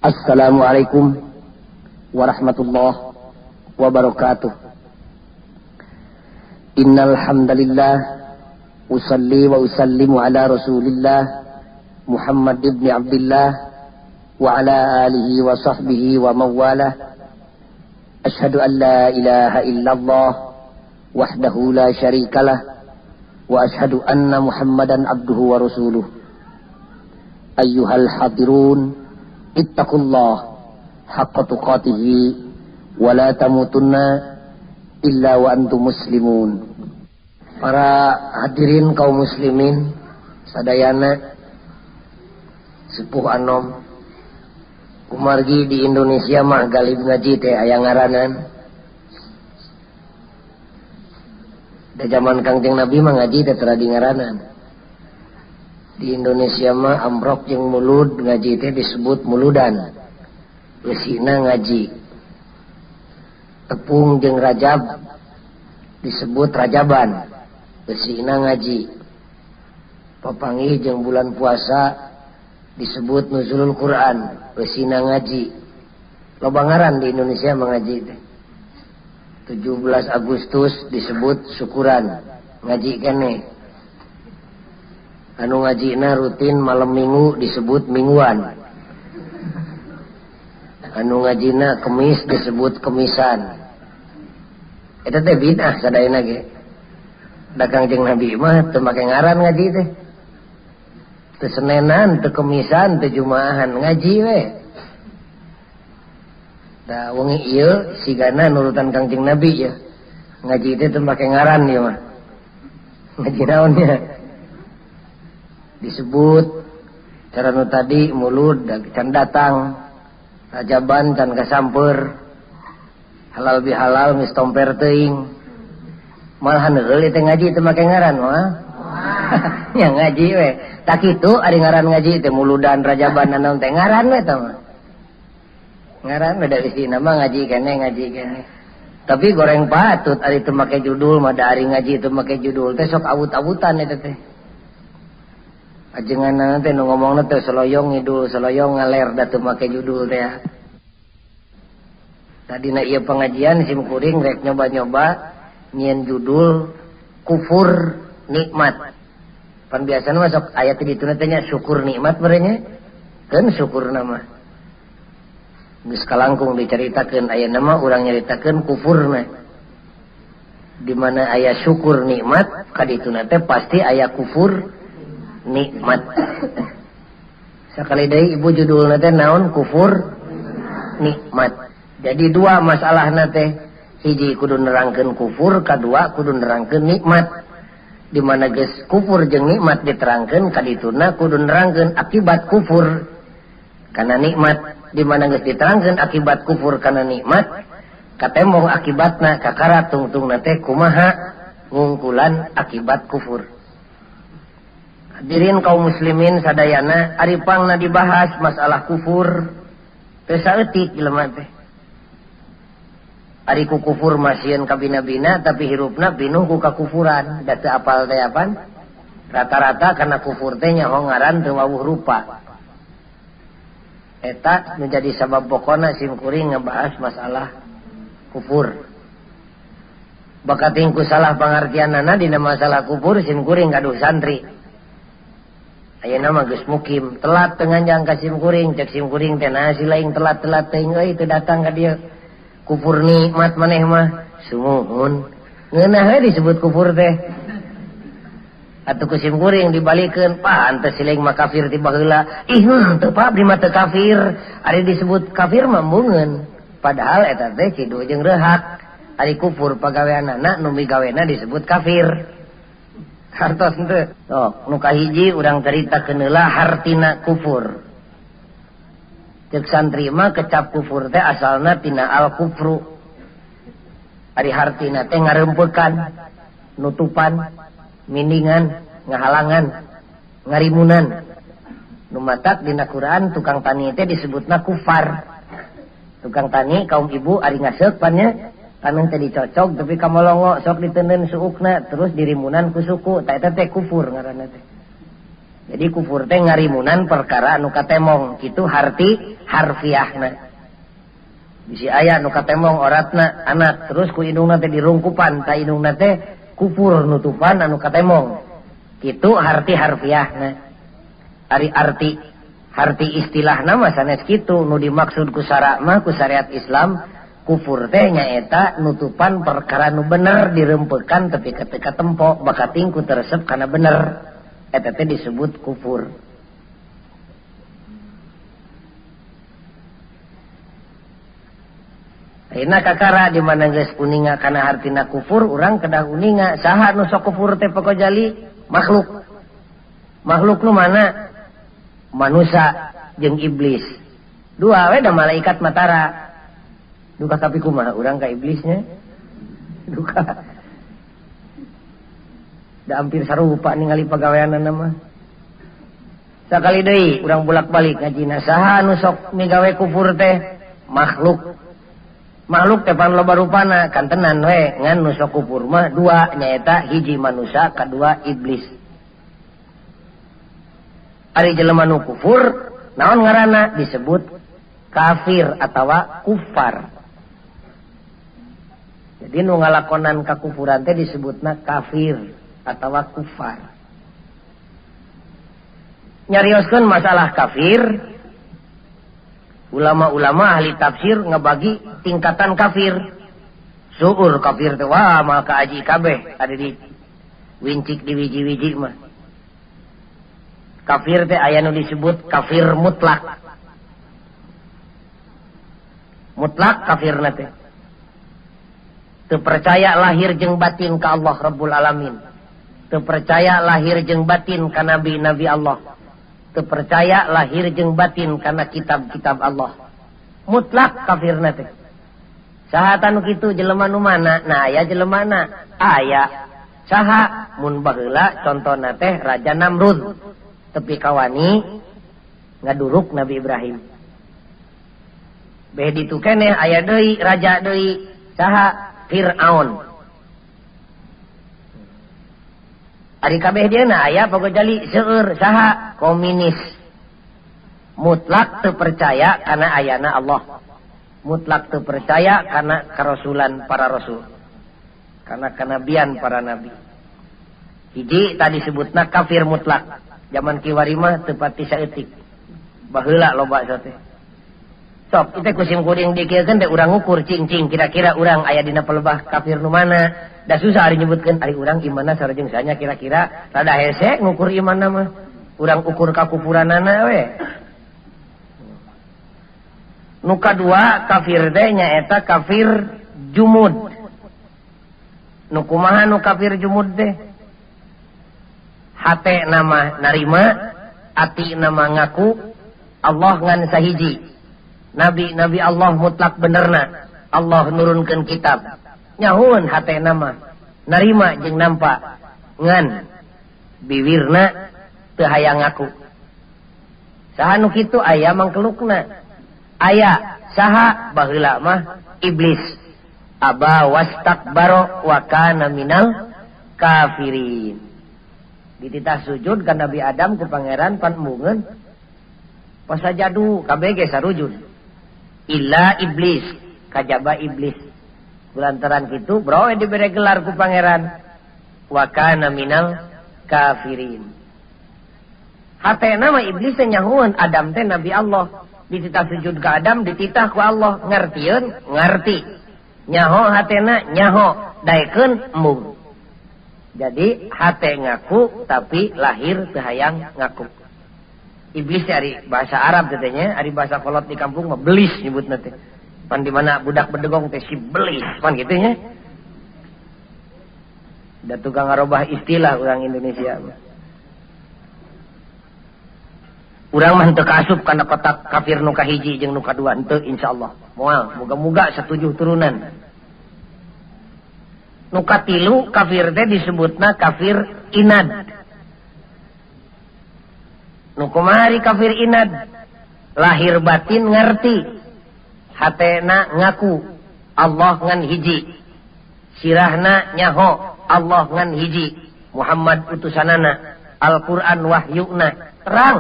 Assalamualaikum warahmatullahi wabarakatuh. Innal hamdalillah usalli wa usallimu ala Rasulillah Muhammad ibn Abdullah wa ala alihi wa sahbihi wa mawalah. Ashhadu an la ilaha illallah wahdahu la syarikalah wa ashhadu anna Muhammadan abduhu wa rasuluh. Ayyuhal hadirun, ittaqullah haqqa tuqatihi wa la tamutunna illa wa antum muslimun. Para hadirin kaum muslimin sadayana, sepuh anom, kumargi di Indonesia mah galib ngaji teh aya ngaranan. Da zaman Kangjeng Nabi mah ngaji teh tara di ngaranan. Di Indonesia mah amrok jeung mulud ngaji teh disebut muludan. Eusina ngaji. Tepung jeung rajab disebut rajaban. Eusina ngaji. Papanggih jeung bulan puasa disebut nuzulul Quran. Eusina ngaji. Loba ngaran di Indonesia mah ngaji teh. 17 Agustus disebut syukuran, ngaji keneh. Anu ngajina rutin malam minggu disebut mingguan. Anu ngajina kemis disebut kemisan. Eta teh bid'ah sadayana ge. Da Kangjeng Nabi mah teu make ngaran ngaji teh. Teu Senenan, teu Kemisan, teu Jumaahan, ngaji we. Da wengi ieu sigana nurutan Kangjeng Nabi ya. Ngaji teh teu make ngaran ieu mah. Ngaji naon nya? Disebut cara nu tadi mulud can datang, rajaban can kasamper, halal bihalal geus tomper teuing. Malahan heul teh ngaji teu make ngaran mah. Nya ngaji we. Tak kitu ari ngaran ngaji teh muludan rajaban naon teh ngaran we tah mah. Ngaran we da isina mah ngaji keneh ngaji keneh. Tapi goreng patut ari teu make judul mah, da ari ngaji teu make judul teh sok awut-awutan eta teh. Ajengan teh nu ngomongna teh seloyong ngidul seloyong ngaler da teu make judul teh. Tadina ieu pengajian sim kuring rek nyoba-nyoba nyieun judul kufur nikmat. Pan biasana mah sok aya teh dituna teh nya syukur nikmat merenya. Keun syukurna mah. Geus kalangkung dicaritakeun, ayeuna mah urang nyaritakeun kufurna. Di mana aya syukur nikmat, kadituna teh pasti aya kufur nikmat. Sakali deui ibu judulna teh naon? Kufur nikmat. Jadi dua masalahna teh, hiji kudu nerangkeun kufur, kadua kudu nerangkeun nikmat. Di mana geus kufur jeung nikmat diterangkeun, kadituna kudu nerangkeun akibat kufur kana nikmat. Di mana geus diterangkeun akibat kufur kana nikmat, katembong akibatna kakara tungtungna teh kumaha ngungkulan akibat kufur. Hadirin kaum muslimin sadayana, ari pangna dibahas masalah kufur teu saeutik jelema teh. Ari ku kufur masieun kabina-bina tapi hirupna pinuh ku kakufuran, da teu apal teh apan? Rata-rata kana kufur teh nyaho ngaran teu wawuh rupa. Eta menjadi sabab pokona sim kuring ngebahas masalah kufur. Bakating ku salah pangartianana dina masalah kufur sim kuring gaduh santri. Ayeuna mah geus mukim, telat teu nganjang ka sim kuring, cek sim kuring teh naha si laing telat-telat teuing euy teu datang ka dieu. Kufur nikmat maneh mah sumuhun. Ngeunah we disebut kufur teh. Atuh ku sim kuring dibalikeun, pan teh si laing mah kafir ti baheula. Ih henteu Pak, abdi mah teu kafir. Ari disebut kafir mah embungeun. Padahal eta teh cidu jeung reuhak. Ari kufur pagaweanana nu migawena disebut kafir. Hartos henteu. Sok, nu kahiji urang caritakeun heula hartina kufur. Ceuk santri mah kecap kufur teh asalna tina al kufru. Ari hartina teh ngarempekan, nutupan, mindingan, ngahalangan, ngarimunan. Nu matak dina Quran tukang tani teh disebutna kufar. Tukang tani kaum ibu ari ngaseuk pan nya, taneuh teh dicocok tapi kamolongo sok diteundeun suukna terus dirimunan ku suku, ta eta teh kufur ngaranna teh. Jadi kufur teh ngarimunan perkara anu katemong kitu harti harfiahna. Bisi aya nu katemong oratna anak terus ku indungna teh dirungkupan ta indungna teh kufur nutupan anu katemong. Kitu harti harfiahna. Ari arti harti istilahna mah sanes kitu nu dimaksud ku syara mah ku syariat Islam kufur teh nyaeta nutupan perkara nu bener dirempekan tepi ka teu katempo bakating ku teresep kana bener. Eta teh disebut kufur. Ayeuna kakara di mana geus uninga kana hartina kufur urang kedah uninga saha nu sok kufur teh pokojali makhluk. Makhluk nu mana? Manusia jeung iblis. Dua we da malaikat matara. Duka tapi kumaha urang ka iblisnya? Duka. Da hampir sarupa ningali pagaweanana mah. Sakali deui urang bolak-balik ngajina saha nu sok migawe kufur teh makhluk. Makhluk teh pan loba rupana kantenan we ngan nu sok kufur mah dua nyaeta hiji manusia kadua iblis. Ari jelema nu kufur naon ngaranna disebut kafir atawa kufar. Jadi nu ngalakonan kakufuran teh disebutna kafir atawa kufar. Nyarioskeun masalah kafir, ulama-ulama ahli tafsir ngebagi tingkatan kafir. Suur kafir teh wah maka aji kabeh ada di wincik di wiji-wiji mah. Kafir teh aya nu disebut kafir mutlak. Mutlak kafirna teh. Teu percaya lahir jeung batin ka Allah Rabbul Alamin. Teu percaya lahir jeung batin ka nabi-nabi Allah. Teu percaya lahir jeung batin kana kitab-kitab Allah. Mutlak kafirna teh. Saha tanu kitu jelema nu mana? Nah aya jelemana. Aya. Saha mun baheula contona teh Raja Namrud. Tepi kawani ngaduruk Nabi Ibrahim. Beh ditu keneh aya deui raja deui saha Fir'aun. Ari kabeh dieuna aya pagojali seueur saha komunis. Mutlak teu percaya kana ayana Allah. Mutlak teu percaya kana karasulan para rasul. Kana kanabian para nabi. Hiji tadi sebutna kafir mutlak. Zaman kiwari mah teu pati saeutik. Baheula loba teh. Sok itu kusim kuring dikiekeun teh urang ngukur cing-cing kira-kira urang aya dina pelebah kafir nu mana. Da susah ari nyebutkeun ari urang imanna sareng sanya kira-kira rada hese ngukur imanna mah. Urang ukur kakufuranana we. Nu kadua kafir teh nyaeta kafir jumud. Nu kumaha nu kafir jumud teh? Hate nama narima, ati nama ngaku Allah ngan sahiji. Nabi-nabi Allah mutlak benerna. Allah nurunkeun kitab. Nyahueun hate nama narima jeung nampa ngan biwirna teu hayang ngaku. Saha nu kitu aya mangkelukna. Aya saha baheula mah iblis. Aba wastakbaro wa kana minal kafirin. Dititah sujud ka Nabi Adam ku pangeran pan embungeun. Pasajadu kabeh ge sarujud. Illa iblis, kajaba iblis. Kulantaran kitu bro dibere gelar ku pangeran wa kana minal kafirin. Hatena mah iblis teh nyahueun Adam teh nabi Allah. Dititah sujud ka Adam dititah ku Allah, ngartieun ngarti. Nyaho hatena nyaho, daekeun embung. Jadi hate ngaku tapi lahir teu hayang ngaku. Iblis ari bahasa Arab teh nya, ari bahasa kolot di kampung mah belis nyebutna teh. Pan di mana budak bedegong teh si belis, pan kitu nya. Da tukang ngarobah istilah urang Indonesia. Urang mah henteu kaasup kana kotak kafir nu kahiji jeung nu kadua henteu insyaallah. Moal, moga-moga satujuh turunan. Nu katilu kafir teh disebutna kafir inad. Nu kumaha kafir inad? Lahir batin ngerti, hatena ngaku Allah ngan hiji, sirahna nyaho Allah ngan hiji, Muhammad utusanana, Al-Qur'an wahyuna terang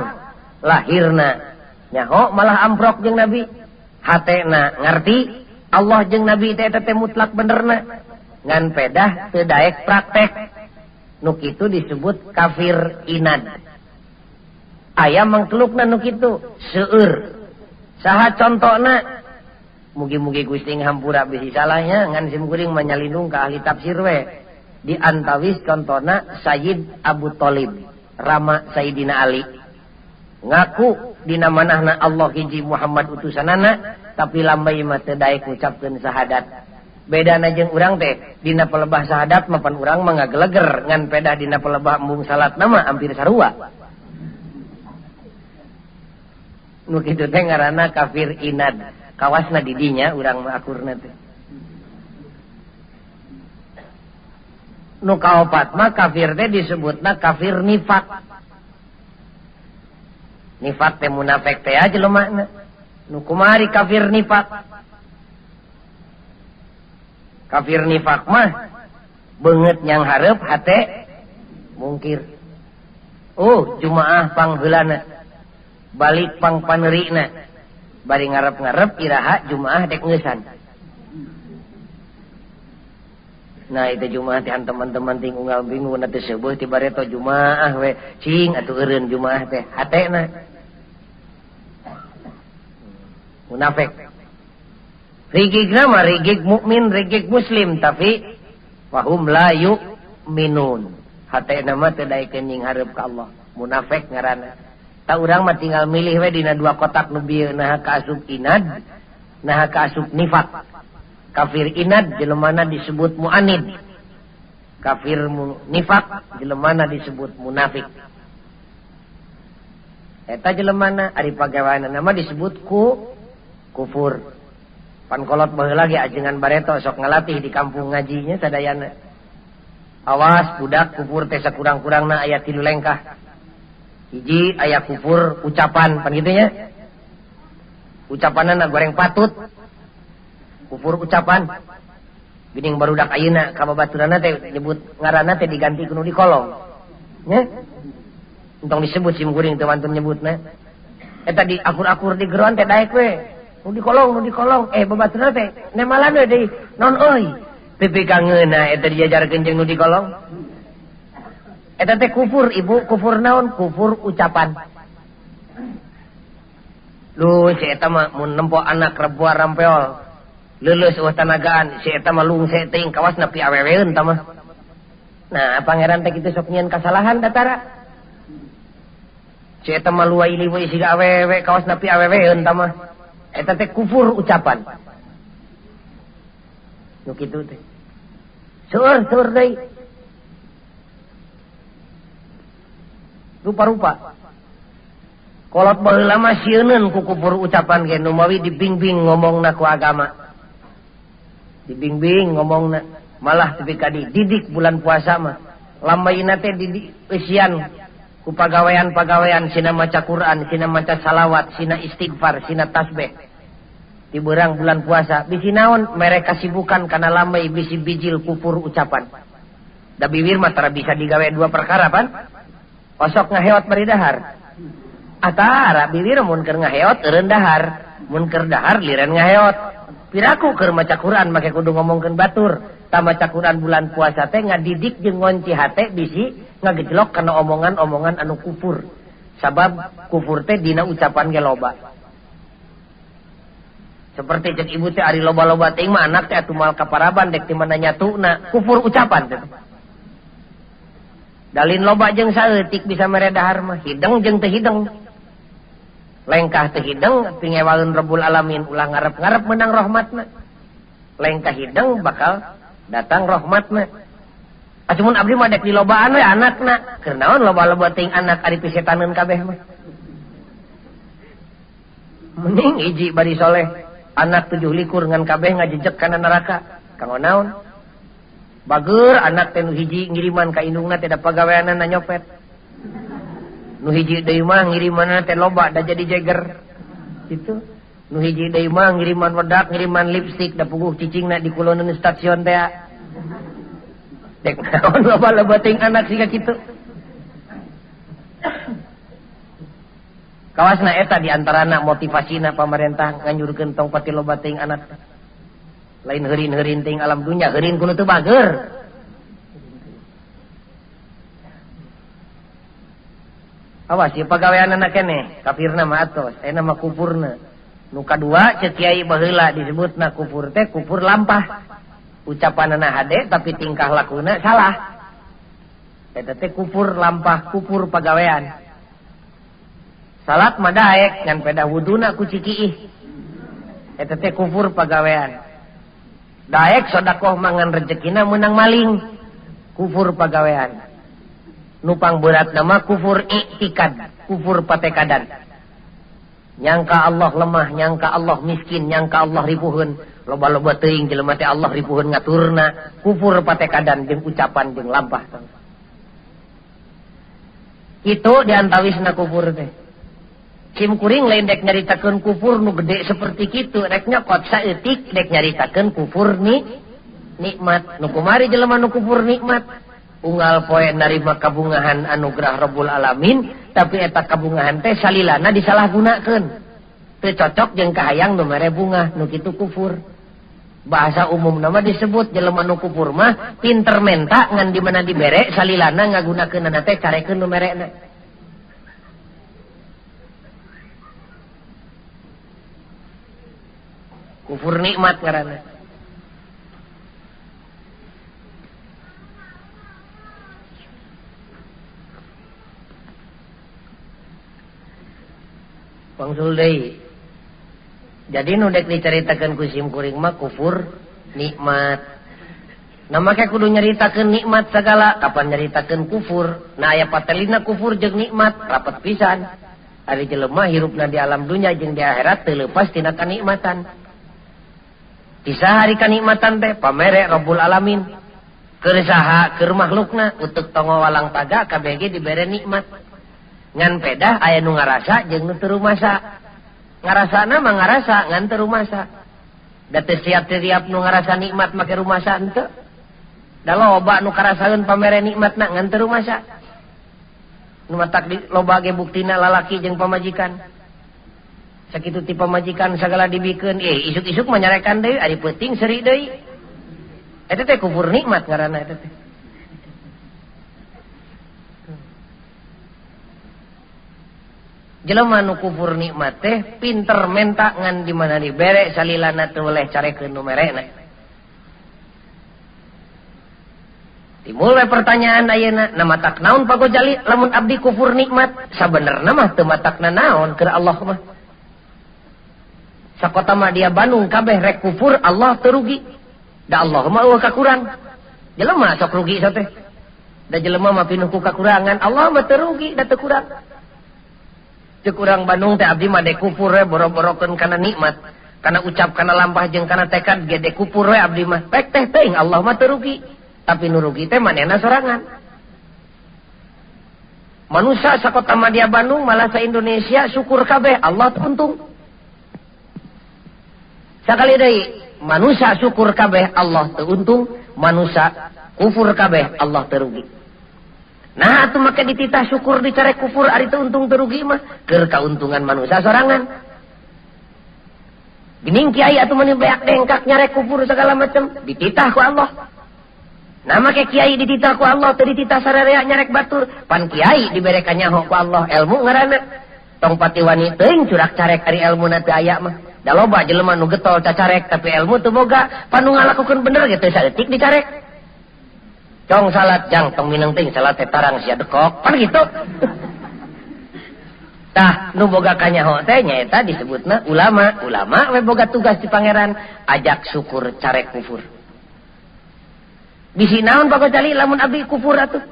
lahirna nyaho malah amprok jeung Nabi hatena ngarti Allah jeung Nabi teh eta teh mutlak benerna ngan pedah teu daek praktek nu kitu disebut kafir inad. Aya mangkelukna nu kitu seueur. Saha contona? Mugi-mugi Gusti ngahampura bisi salahnya ngan sim kuring mah nyalindung ka ahli tafsir we. Di antawis contona Sayyid Abu Thalib, rama Sayyidina Ali. Ngaku dina manahna Allah hiji Muhammad utusanana, tapi lambai mah teu daek ngucapkeun syahadat. Bedana jeung urang teh dina pelebah syahadat mah pan urang mah ngageleger ngan pedah dina pelebah embung salatna mah hampir sarua. Nu kitu teh ngaranna kafir inad. Kawasna di dinya urang mah akurna teh. Nu kaopat mah kafir teh disebutna kafir nifak. Nifak teh munafik teh aja jelema. Nu kumari kafir nifak. Kafir nifak mah beungeut nyang hareup hate mungkir. Oh, jumaah pangheulana. Balik pang panerina. Bari ngarep-ngarep iraha jumaah dek ngeusan. Nah itu jumaah teh teman-teman ting unggal bingung na teh seueuh ti bareto jumaah we cing atuh eureun jumaah teh hatena. Munafik. Rigigna mah rigig mukmin, rigig muslim tapi wahum la yu'minun. Hatena mah teu daekeun nying hareup ka Allah. Munafik ngaranna. Ta urang mah tinggal milih we dina dua kotak nu bieu naha kaasup inad, naha kaasup nifak. Kafir inad jelemana disebut muanid. Kafir nifak jelemana disebut munafik. Eta jelemana ari pagaweanna mah disebut kufur. Pan kolot baheula ge ajengan bareto sok ngalatih di kampung ngajinya sadayana. Awas budak kufur teh sakurang-kurangna aya 3 lengkah. Hiji aya kufur ucapan pan kitu nya. Ucapanna goreng patut. Kufur ucapan. Geuning barudak ayeuna ka babaturanna teh nyebut ngaranna teh diganti ku nu dikolong. Nya. Entong disebut sim kuring teu wantun nyebutna. Eta di akur-akur di geroan teh daek we. Nu dikolong, babaturanna teh nemalan we deui. Non euy. Tepi ka ngeunah eta diajarkeun jeung nu dikolong. Eta teh kufur ibu, kufur naon? Kufur ucapan. Lu si eta mah mun nempo anak rebuar rampeol. Leuleus eueuh tanagaan, si eta mah lungse teuing kawas nepi aweweun ta mah. Nah, pangeran teh kitu sok nyieun kasalahan datara. Si eta mah luai liweuy siga awewe kawas nepi aweweun ta mah. Eta teh kufur ucapan. Nu kitu teh. Seueur-seueur deui. Rupa-rupa. Kolot baheula mah sieuneun ku kufur ucapan ge nu mawi dibingbing ngomongna ku agama. Dibingbing ngomongna malah tepi ka dididik bulan puasa mah. Lambayna teh didik eusian ku pagawean-pagawean sina maca Quran, sina maca salawat, sina istighfar, sina tasbih. Di berang bulan puasa bisi naon mere kasibukan kana lambai bisi bijil kufur ucapan. Da bibir mah tara bisa digawe dua perkara pan. Osok ngaheot bari dahar. Atara bibir mun keur ngaheot eureun dahar, mun keur dahar liren ngaheot. Piraku keur maca Quran make kudu ngomongkeun batur. Ta maca Quran bulan puasa teh ngadidik jeung ngonci hate bisi ngagejlok kana omongan-omongan anu kufur. Sabab kufur teh dina ucapan ge loba. Seperti cek ibu teh ari loba-loba teuing mah anak teh atuh moal kaparaban dek ti mana nyatuna, kufur ucapan teh. Dalin loba jeung saeutik bisa mere dahar mah, hideng jeung teu hideng. Lengkah teu hideng pingewaeun Rabbul Alamin ulah ngarep-ngarep menang rahmatna. Lengkah hideng bakal datang rahmatna. Acumun abdi mah dek dilobaan we anakna. Keur naon loba-loba teuing anak ari pisetaneun kabeh mah. Mending hiji bari soleh, anak 7 likur ngan kabeh ngajejek kana neraka. Kanggo naon? Bager anak teh nu hiji ngiriman ka indungna teh da pagaweanana nyopet. Nu hiji deui mah ngirimanna teh loba da jadi jeger. Gitu. Nu hiji deui mah ngiriman wedak, ngiriman lipstik da puguh cicingna di kuloneun stasiun teh. Dek naon loba-loba teuing anak siga kitu. Kawasna eta diantarana motivasina pamarentah nganjurkeun tong pati loba teuing anak. Lain heurin-heurin teuing alam dunya, heurin kudu teu bager. Awas ieu pagaweanana keneh, kafirna mah atos, ayeuna mah kufurna. Nu kadua ceuk kiai baheula disebutna kufur teh kufur lampah. Ucapanana hade tapi tingkah lakuna salah. Eta teh kufur lampah, kufur pagawean. Salat mah daek ngan peda wuduna ku cikiih. Eta teh kufur pagawean. Daek sedekah mangan rejekina meunang maling. Kufur pagawean. Nupang berat nama kufur iktikad, kufur patekadan. Nyangka Allah lemah, nyangka Allah miskin, nyangka Allah ripuheun. Loba-loba teuing jelema teh Allah ripuheun ngaturna, kufur patekadan jeung ucapan jeung lampah. Kitu diantawisna kufur teh. Sim kuring lain dek nyaritakeun kufur nu gede seperti kitu, rek nyokot saeutik dek nyaritakeun kufur ni nikmat. Nu kumari jelema nu kufur nikmat, unggal poe narima kabungahan anugerah Rabbul Alamin, tapi eta kabungahan teh salilana disalahgunakeun. Teu cocok jeung kahayang nu mere bungah, nu kitu kufur. Bahasa umum nama disebut jelema nu kufur mah pinter menta ngan di mana dibere salilana ngagunakeunana teh carekeun nu merena. Kufur nikmat ngaranna. Wangsul deui. Jadi nu dek dicaritakeun ku sim kuring mah kufur nikmat. Nah make kudu nyaritakeun nikmat sagala, kapan nyaritakeun kufur? Nah aya patelina kufur jeung nikmat rapat pisan. Ari jelema hirupna di alam dunya jeung di akhirat teu leupas tina kanikmatan. Di sahari kanikmatan teh pamere Rabbul Alamin. Keur saha keur makhlukna utuk tongo walang taga kabeh ge dibere nikmat. Ngan pedah aya nu ngarasa jeung nu teu rumasa. Ngarasana mah ngarasa ngan teu rumasa. Da teu siap-siap nu ngarasa nikmat make rumasa henteu. Da loba nu karasaeun pamere nikmatna ngan teu rumasa. Nu matak di loba ge buktina lalaki jeung pamajikan. Sakitu ti pamajikan sagala dibikeun, isuk-isuk mah nyarekan deui, ari peuting seuri deui. Eta teh kufur nikmat ngaranna eta teh. Jelema nu kufur nikmat teh pinter menta ngan di mana dibere salilana teu weleh carekeun nu merena. Timbul we pertanyaan ayeuna, na matak naon Pak Gojali lamun abdi kufur nikmat? Sabenerna mah teu matakna naon keur Allah mah. Sakota mah dia Bandung kabeh rek kufur Allah teu rugi. Da Allah mah eueuh kakurang. Jelema sok rugi sateh. Da jelema mah pinuh ku kakurangan, Allah mah teu rugi da teu kurang. Cek urang Bandung teh abdi mah dek kufur we boro-borokeun kana nikmat, kana ucap kana lampah jeung kana tekad ge dek kufur we abdi mah. Pek teh teuing Allah mah teu rugi. Tapi nu rugi teh manehna sorangan. Manusia sakota mah dia Bandung malah sa Indonesia syukur kabeh Allah teu untung. Sakali deui manusia syukur kabeh Allah teu untung, manusia kufur kabeh Allah teu rugi. Nah atuh make dititah syukur dicarek kufur ari teu untung teu rugi mah keur kauntungan manusia sorangan. Geuning kiai atuh meni beak dengkak nyarek kufur segala macam dititah ku Allah. Nah make kiai dititah ku Allah teu dititah sararea nyarek batur, pan kiai dibere kanyaho ku Allah ilmu ngaranna. Tong pati wani teuing curak carek ari elmuna teu aya mah. Da loba jelema nu getol cacarek tapi ilmu teu boga, pan nu ngalakukeun bener ge teu saeutik dicarek. Cong salat jang tong mineng teuing salat teh tarang sia dekok, pan kitu. Tah nu boga kanyaho teh nyaeta disebutna ulama. Ulama we boga tugas di pangeran ajak syukur carek kufur. Bisi naon Pak Gojali lamun abdi kufur atuh?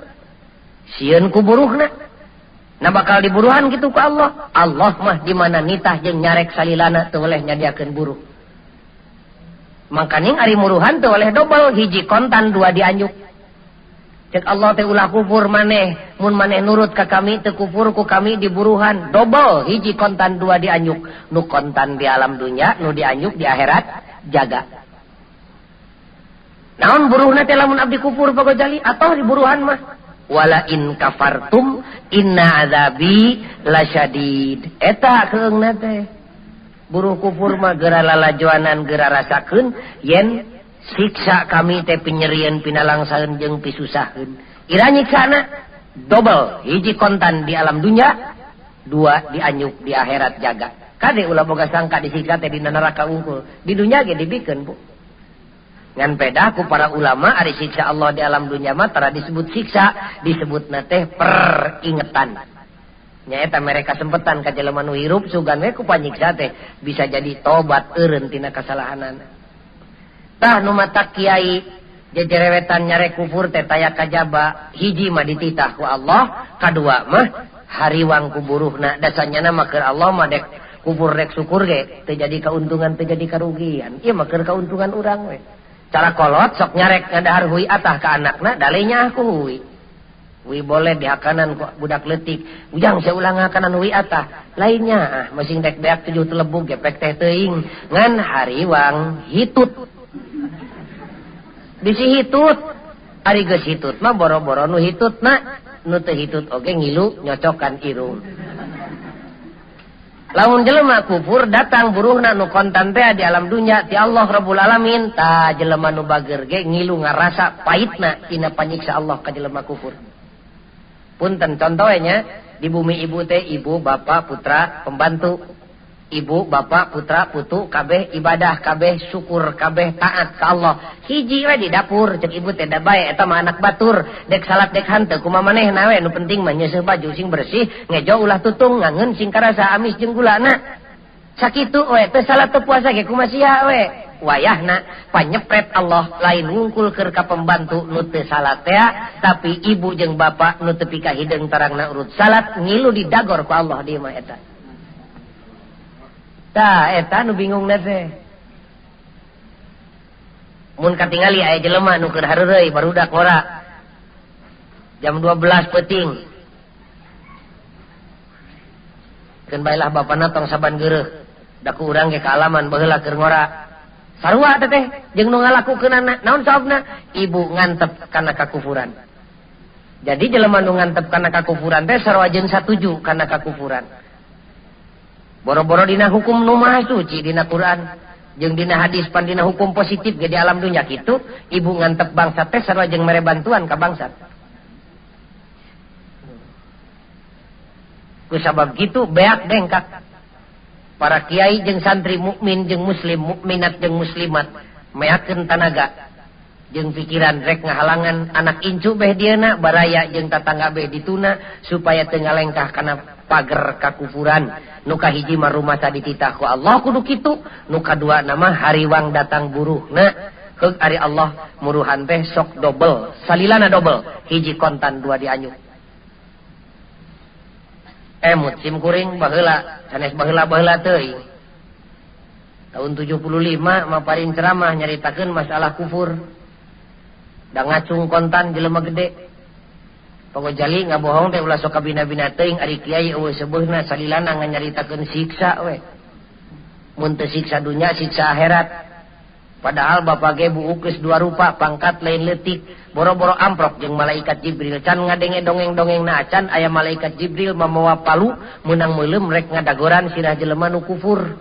Sieun ku buruhna. Nah bakal diburuhan gitu ku Allah. Allah mah di mana nitah jeung nyarek salilana teu weleh nyadiakeun buruh. Mangkaning ari muruhan teu weleh dobel, hiji kontan dua dianjuk. Cek Allah teh ulah kufur maneh, mun maneh nurut ka kami teu kufur ku kami diburuhan dobel, hiji kontan dua dianjuk. Nu kontan di alam dunya, nu dianjuk di akhirat jaga. Naon buruhna teh lamun abdi kufur Pak Gojali atau diburuhan mah? Wala in kafartum inna azabi lasyadid. Eta keungna teh. Buruh kufur mah geura lalajoanan geura rasakeun yen siksa kami teh pinyerieun pinalangsaeun jeung pisusaheun. Ira nyiksana dobel, hiji kontan di alam dunya, dua dianyuk di akhirat jaga. Kade ulah boga sangka disiksa teh dina neraka unggul. Di dunya ge dibikeun, Bu. Ngan pedah ku para ulama ari siksa Allah di alam dunya mah tara disebut siksa, disebutna teh peringetan. Nyaeta mereka sempetan ka jelema nu hirup sugan we ku panyiksa teh bisa jadi tobat eureun tina kasalahanana. Tah nu matak kiai jejerewetan nyarek kufur teh taya kajaba, hiji mah dititah ku Allah, kadua mah hariwang ku buruhna. Dasanyana mah keur Allah mah dek kufur dek syukur ge teu jadi kauntungan teu jadi karugian. Ieu mah keur kauntungan urang we. Cara kolot sok nyarek ngadahar hui atah ka anakna dalenya aku hui. Hui boleh dihakanan ku budak leutik. Ujang seulang ngakanan hui atah. Lainnya ah masing dek beak 7 telebug gepek teh teuing ngan hariwang hitut. Bisi hitut. Ari geus hitut mah boro-boro nu hitutna, nu teu hitut oge ngilu nyocokan irung. Lamun jelema kufur datang buruhna nu kontan teh di alam dunya ti Allah Rabbul Alamin, tah jelema nu bager ge ngilu ngarasa paitna tina panyiksa Allah ka jelema kufur. Punten contohnya di bumi ibu teh ibu bapak putra pembantu, ibu bapak putra putu kabeh ibadah kabeh syukur kabeh taat ka Allah. Hiji we di dapur cek ibu teh da bae eta mah anak batur, dek salat dek hanteu kumaha manehna we, nu penting mah nyeuseuh baju sing bersih, ngejo ulah tutung, ngangeun sing karasa amis jeung gulana. Sakitu we teu salat teu puasa ge kumaha sia we. Wayahna panyepret Allah lain ngungkul keur ka pembantu nu teu salat teh, tapi ibu jeung bapak nu teu pikahideung tarangna urut salat ngilu didagor ku Allah di imah eta. Tah eta nu bingungna teh. Mun katingali aya jelema nu keur hareureuy barudak ngora. Jam 12 peuting. Keun bae lah bapana tong saban geureuh. Da ku urang ge kaalaman baheula keur ngora. Sarua teh teh jeung nu ngalakukeunana. Naon sababna? Ibu ngantep kana kakufuran. Jadi jelema nu ngantep kana kakufuran teh sarua jeung satuju kana kakufuran. Boro-boro dina hukum nu maha suci dina Quran jeung dina hadis pan dina hukum positif ge di alam dunya kitu, ibu ngantep bangsa teh sarua jeung mere bantuan ka bangsa. Ku sabab kitu beak dengkak. Para kiai jeung santri mukmin jeung muslim, mukminat jeung muslimat meakeun tanaga jeung pikiran rek ngahalangan anak incu beh dieuna baraya jeung tatangga beh dituna supaya teu ngalengkah kana pager kakufuran. Nu kahiji mah rumasa dititah ku Allah kudu kitu, nu kadua nama hariwang datang buruhna. Heug ari Allah muruhan teh sok dobel, salilana dobel, hiji kontan dua dianyuk. Emut sim kuring baheula, sanes baheula-baheula teuing. Tahun 75 maparin ceramah nyaritakeun masalah kufur. Da ngacung kontan jelema gede. Pagojali ngabohong teh ulah sok kabina-bina teuing ari kiai eueuh seubeuhna salilana nganyaritakeun siksa we. Mun teu siksa dunya siksa akhirat. Padahal bapak ge buuk geus dua rupa pangkat lain leutik, boro-boro amprok jeung malaikat Jibril can ngadenge dongeng-dongeng na acan aya malaikat Jibril mamawa palu meunang meuleum rek ngadagoran sirah jelema nu kufur.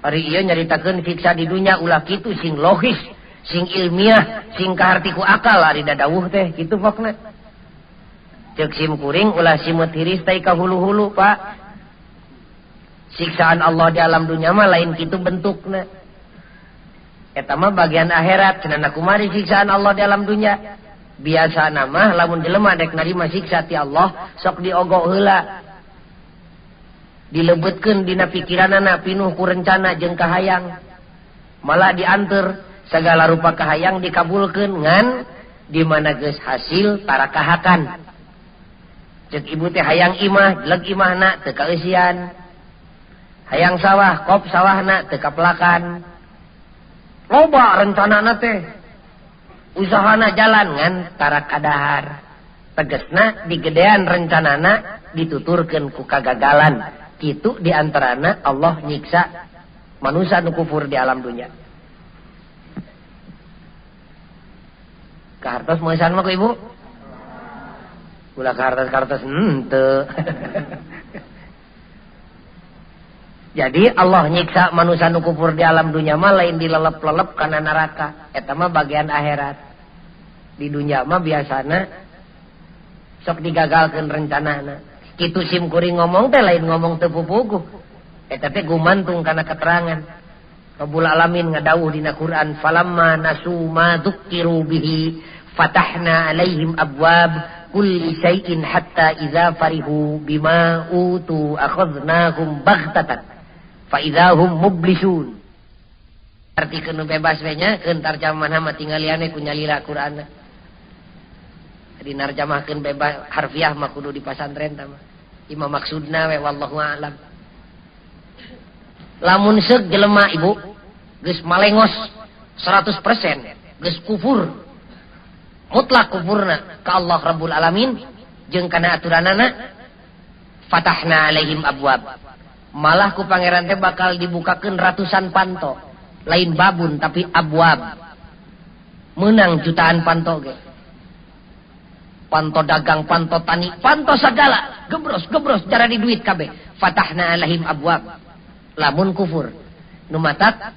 Ari ieu nyaritakeun siksa di dunya ulah kitu sing logis, sing ilmiah, sing kaharti ku akal ari dadawuh teh kitu pokna. Ceuk sim kuring ulah simeut hiris tai ka hulu-hulu, Pak. Siksaan Allah di alam dunya mah lain kitu bentukna. Eta mah bagian akhirat, cenah kumari siksaan Allah di alam dunya. Biasana mah lamun jelema dek narima siksa ti Allah sok diogok heula. Dilebetkeun dina pikiranana pinuh ku rencana jeung kahayang. Malah dianteur segala rupa kahayang dikabulkeun ngan di mana geus hasil tarakahakan. Cek ibu teh hayang imah, jelek imahna teu kaeusian. Hayang sawah, kop sawahna teu kapelakan. Loba rencanana teh. Usahana jalan ngan tarakadahar. Tegesna digedean rencanana dituturkeun ku kagagalan. Kitu diantarana Allah nyiksa manusia nu kufur di alam dunya. Kahartos meusan mah ku ibu? Ulah kartas-kartas henteu. Jadi Allah nyiksa manusia nu kufur di alam dunia mah lain dilelep-lelep kana neraka. Eta mah bagian akhirat. Di dunia mah biasana sok digagalkeun rencanana. Kitu sim kuring ngomong teh lain ngomong teu pupuguh. Eta teh gumantung kana keterangan. Rabbul Alamin ngadawuh dina Quran, falamma nasu ma dzukiru bihi fatahna alaihim abwab kulli syai'in hatta idza farihu bima utu akhadnahum baghtatan fa idza hum mublisun. Artikeun nu bebas we nya, keun tarjamahan mah tinggalian we ku nyalira Qur'anna. Jadi narjamahkeun bebas harfiah mah kudu di pasantren tah mah. Imam maksudna we wallahu a'lam. Lamun seuk jelema ibu geus malengos 100% geus kufur mutlak kufurna ka Allah Rabbul Alamin jeung kana aturanana, fatahna alaihim abwab. Malah ku pangeran teh bakal dibukakeun ratusan panto, lain babun tapi abwab. Menang jutaan panto ge. Panto dagang, panto tani, panto sagala, gebros-gebros cara di duit kabeh. Fatahna alaihim abwab. Lamun kufur nu matak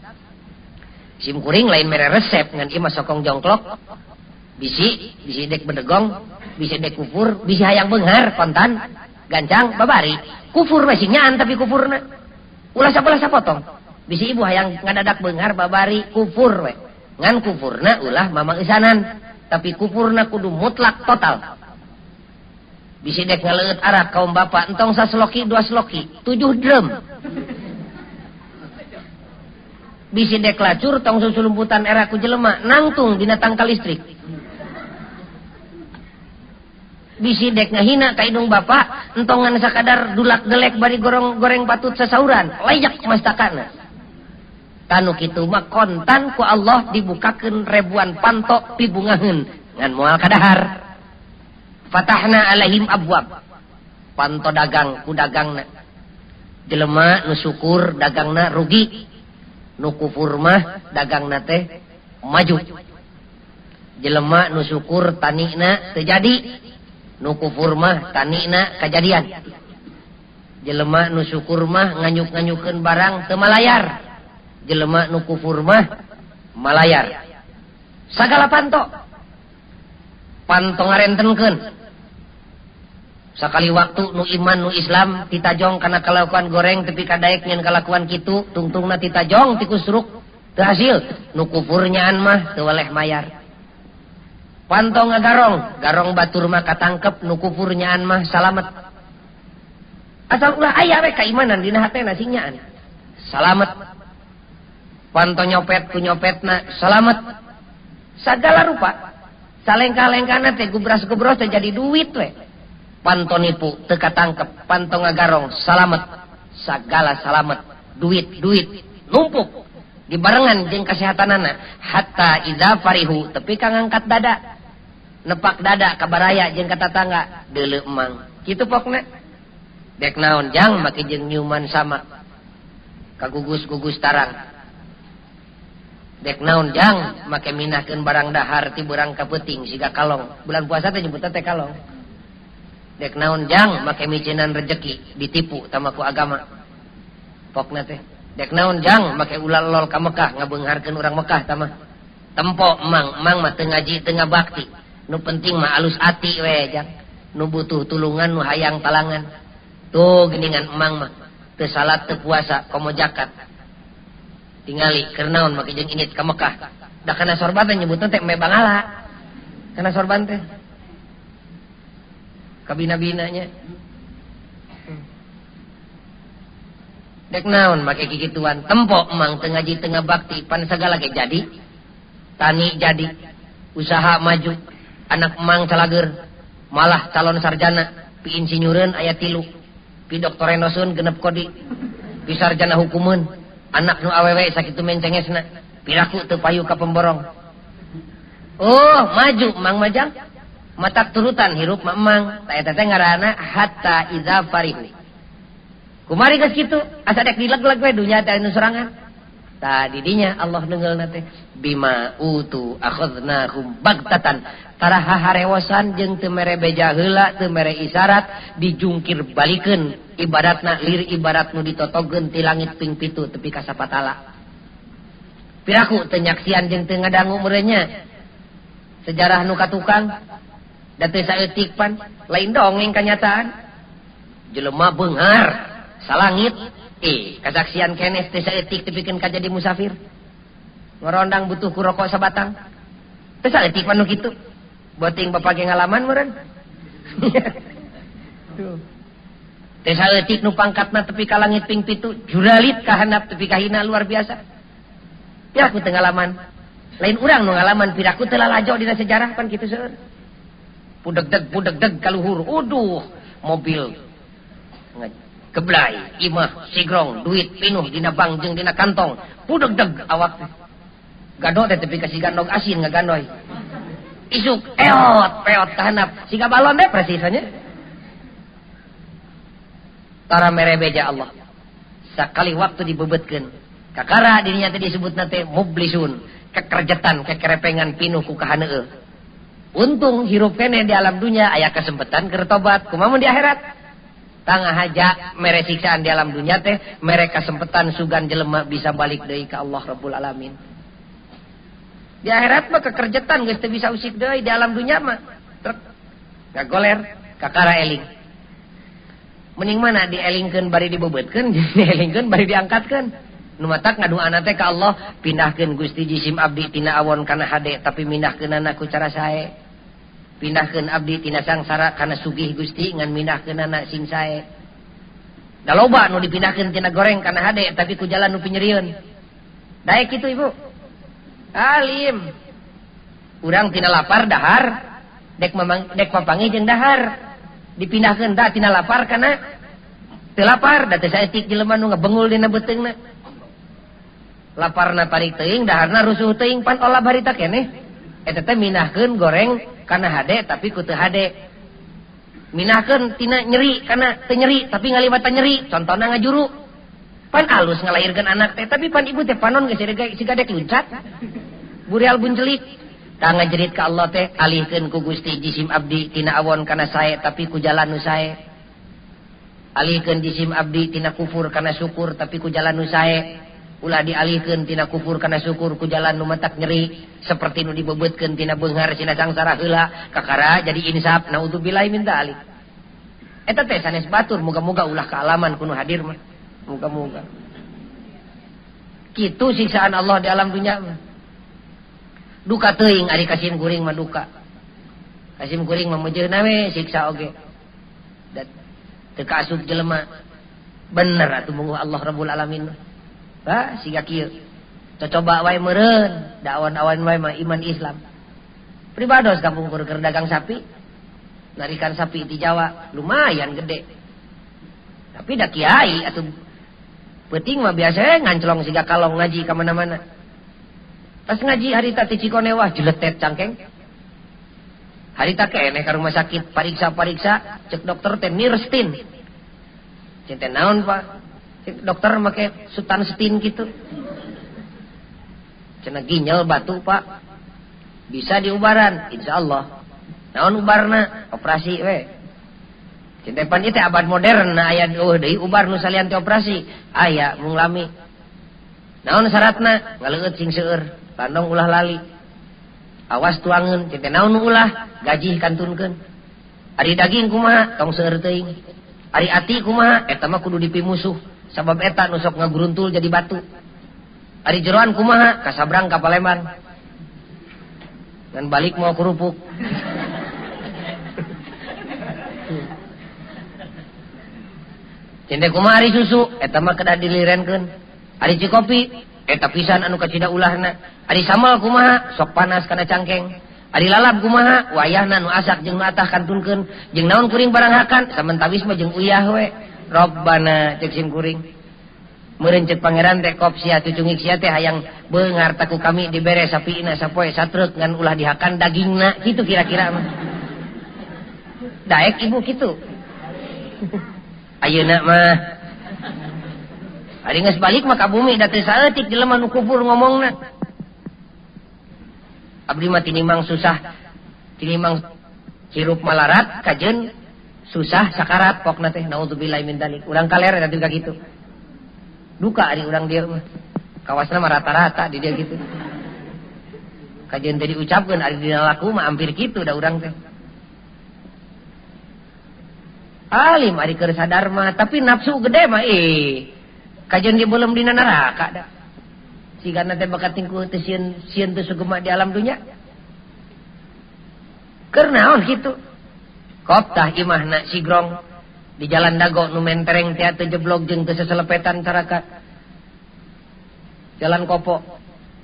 sim kuring lain mere resep ngan ieu mah sokong jongklok, bisi bisi dek bedegong, bisi dek kufur, bisi hayang beunghar kontan gancang babari kufur we sing nyaan tapi kufurna ulah sabelah sapotong. Bisi ibu hayang ngadadak beunghar babari kufur we ngan kufurna ulah mamangeusanan, tapi kufurna kudu mutlak total. Bisi dek ngaleueut arak kaum bapak entong sasloki dua sloki 7 drum. Bisi dek lacur tong susulumputan era ku jelema nangtung dina tangkal listrik. Bisi dek ngahina ka indung bapak entongan sakadar dulak gelek bari gorong goreng patut sasauran layak mastakana. Tanu kitu mah kontan ku Allah dibukakeun ribuan panto pibungaheun ngan moal kadahar. Fatahna alaihim abwab. Panto dagang ku dagangna. Jelema nu syukur dagangna rugi. Nu kufur mah dagangna teh maju. Jelema nu syukur tanina teu jadi, nu kufur mah tanina kajadian. Jelema nu syukur mah nganyuk-nganyukeun barang teu malayar. Jelema nu kufur mah malayar. Sagala panto. Panto ngarentenkeun. Sakali waktu nu iman nu Islam titajong kana kalakuan goreng tepi kadaek nyen kalakuan kitu tungtungna titajong tikusruk teu hasil. Nu kufur nyaan mah teu weleh mayar. Panto ngagarong, garong batur mah katangkep, nu kufur nyaan mah salamet. Asal ulah aya we kaimanan dina hatena sing nyaan. Salamet. Panto nyopet ku nyopetna salamet. Sagala rupa salengkah-lengkahna teh gubras-gubros teh jadi duit we. Panto nipu teu katangkep, panto ngagarong salamet, sagala salamet, duit-duit numpuk dibarengan jeung kasehatanana hatta idza farihu tepi ka ngangkat dada, nepak dada ka baraya jeung ka tatangga deuleu emang. Kitu pokna. Dek naon jang make jeung nyuman sama kagugus-gugus tarang. Dek naon jang make minahkeun barang dahar ti beurang ka peuting siga kalong. Bulan puasa teh nyebutna teh kalong. Dek naon jang make micinan rejeki ditipu tama ku agama. Pokna teh. Dek naon jang make ulah lol ka Mekah ngabeungharkeun urang Mekah tama. Tempo emang, emang mah teu ngaji teu ngabakti. Nu penting mah alus ati we jang. Nu butuh tulungan nu hayang talangan. Tuh geuningan emang mah teu salat teu puasa komo zakat. Tingali keur naon make jeung indit ka Mekah. Da kana sorban teh nyebutna teh me bangala. Kana sorban teh. Kabina-binanya. Dek naon make kikituan, tempo emang teu ngaji teu ngabakti pan sagala ge jadi. Tani jadi, usaha maju, anak emang calager, malah calon sarjana, pi insinyureun aya 3, pi doktorenoseun 6 kodi, pi sarjana hukumeun, anak nu awewe sakitu mencengesna, piraku teu payu ka pemborong. Oh, maju emang majang. Matak turutan hirup mah emang. Eta teh ngaranna hatta idza farihu. Kumari geus kitu, asa dek dileg-leg we dunya teh anu sorangan. Tah didinya Allah neungeulna teh bima utu akhadnahum bagtatan. Tara haharewosan jeung teu mere beja heula, teu mere isyarat, dijungkir balikeun ibaratna lir ibarat nu ditotogeun ti langit ping 7 tepi ka sapatala. Piraku teu nyaksian jeung teu ngadangu meureun nya. Sejarah nu katukang da teu saeutik pan lain dongeng kanyataan. Jelema beunghar salangit kasaksian keneh teu saeutik tepikeun ka jadi musafir. Ngorondang butuh ku rokok sabatang. Teu saeutik pan nu kitu. Boting bapak ge ngalaman meureun. Tuh. Teu saeutik nu pangkatna tepi ka langit ping 7, juralit ka handap tepi ka hina luar biasa. Piraku teu ngalaman. Lain urang nu ngalaman, piraku teu lalajo dina sejarah pan kitu seueur. Pudegdeg pudegdeg ka luhur. Uduh, mobil geblay, imah, sigrong, duit pinuh dina bank jeung dina kantong. Pudegdeg awak teh. Gado teh tepi ka si gandog asin ngagandoy. Isuk eot peot ka handap, siga balon deh persisnya. Tara mere beja Allah. Sakali waktu dibebetkeun. Kakara dirinya teh disebutna teh mublisun, kekerjetan, kekerepengan pinuh ku kahaneueuh. Untung hirup keneh di alam dunia aya kesempatan keur tobat, kumaha mun di akhirat? Tangah haja mere siksaan di alam dunia teh mere kesempatan sugan jelema bisa balik deui ka Allah Rabbul Alamin. Di akhirat mah kekerjetan geus teu bisa usik deui, di alam dunia mah trek ngagoler kakara eling. Mending mana dielingkeun bari dibeubeutkeun, dielingkeun bari diangkatkeun. Nu matak ngaduana teh ka Allah, pindahkeun Gusti jisim abdi tina awon kana hade tapi mindahkeunana ku cara sae. Pindahkeun abdi tina sangsara kana sugih Gusti ngan mindahkeunana sing sae. Da loba nu dipindahkeun tina goreng kana hade tapi ku jalan nu pinyerieun. Daek kitu ibu. Alim. Urang tina lapar dahar, dek mamang, dek papanggih jeung dahar. Dipindahkeun da tina lapar kana teu lapar, da teu saeutik jelema nu ngebengul dina beuteungna. Laparna tarik teuing, daharna rusuh teuing, pan olah barita keneh. Eta teh mindahkeun goreng kana hade tapi ku teu hade. Mindahkeun tina nyeri kana teu nyeri tapi ngaliwatan nyeri, contona ngajuru. Pan alus ngalahirkeun anak teh tapi pan ibu teh panon geus siga dek luncat. Burial buncelik. Tah ngajerit ka Allah teh alihkeun ku Gusti jisim abdi tina awon kana sae tapi ku jalan nu sae. Alihkeun jisim abdi tina kufur kana syukur tapi ku jalan nu sae. Ulah dialihkeun tina kufur kana syukur ku jalan nu matak nyeri seperti nu dibeubeutkeun tina beunghar sina sangsara heula kakara jadi insaf naudzubillahi min dzalik. Eta teh sanes batur, moga-moga ulah kaalaman ku nu hadir mah. Moga-moga. Kitu siksaan Allah di alam dunia mah. Duka teuing ari kasim kuring mah duka. Kasim kuring mah meujeuhna we siksa oge. Da teu kaasup jelema. Bener atuh mungguh Allah Rabbul Alamin mah. Bah, siga kieu. Cocoba wae meureun, da awan-awan wae mah iman Islam. Pribados kapungkur keur dagang sapi. Narikan sapi di Jawa lumayan gede. Tapi da kiai atuh peuting mah biasa nganclong siga kalong ngaji ka mana-mana. Pas ngaji harita ti Cikonewah jeletet cangkeng. Harita keneh ka rumah sakit pariksa-pariksa cek dokter teh nirstin. Cek teh naon Pak? Cek dokter make sutan stin gitu. Cenah ginjal batu Pak. Bisa diubaran insyaallah. Naon ubarna? Operasi we. Cek teh pan ieu teh abad modern na aya eueuh deui ubar nu salian teh operasi. Aya mung lami. Naon syaratna? Ngaleueut sing seueur, landong ulah lali. Awas tuangeun, cek teh naon nu ulah? Gajih kantunkeun. Ari daging kumaha? Tong seueur teuing. Ari ati kumaha? Eta mah kudu dipimusuh. Sabab eta nu sok ngagruntul jadi batu. Ari jeroan kumaha? Kasabrang ka Palembang. Ngan balik mau kerupuk. Cende kumaha ari susu? Eta mah kedah dilirenkeun. Ari cikopi? Eta pisan anu kacida ulahna. Ari sambal kumaha? Sok panas kana cangkeng. Ari lalab kumaha? Wayahna nu asak jeung nu atah kantunkeun. Jeung naon kuring barang hakan? Samentawis mah jeung uyah we. Robbana cek sim kuring. Meureun cek pangeran teh kop sia cucungik sia teh hayang beunghar taku kami dibere sapina sapoe satruk ngan ulah dihakan dagingna kitu kira-kira mah. Daek ibu kitu. Ayeuna mah. Ari geus balik mah ka bumi da teu saeutik jelema nu kufur ngomongna. Abdi mah tinimang susah, tinimang hirup malarat kajeun susah sakarat pokna teh naudzubillahi min dzalik. Urang kaler eta juga kitu. Duka ari urang dieu mah. Kawasna mah rata-rata di dieu kitu. Kajeun teh diucapkeun ari dina laku mah hampir kitu da urang teh. Alim ari keur sadar mah tapi nafsu gede mah kajeun ge belum dina neraka da. Sigana teh bakat tingkuh teh sieun sieun teu sugema di alam dunya. Keur naon kitu? Kop tah imahna sigrong di jalan Dago nu mentereng teh teu jeblog jeung teu seselepetan caraka. Jalan Kopo.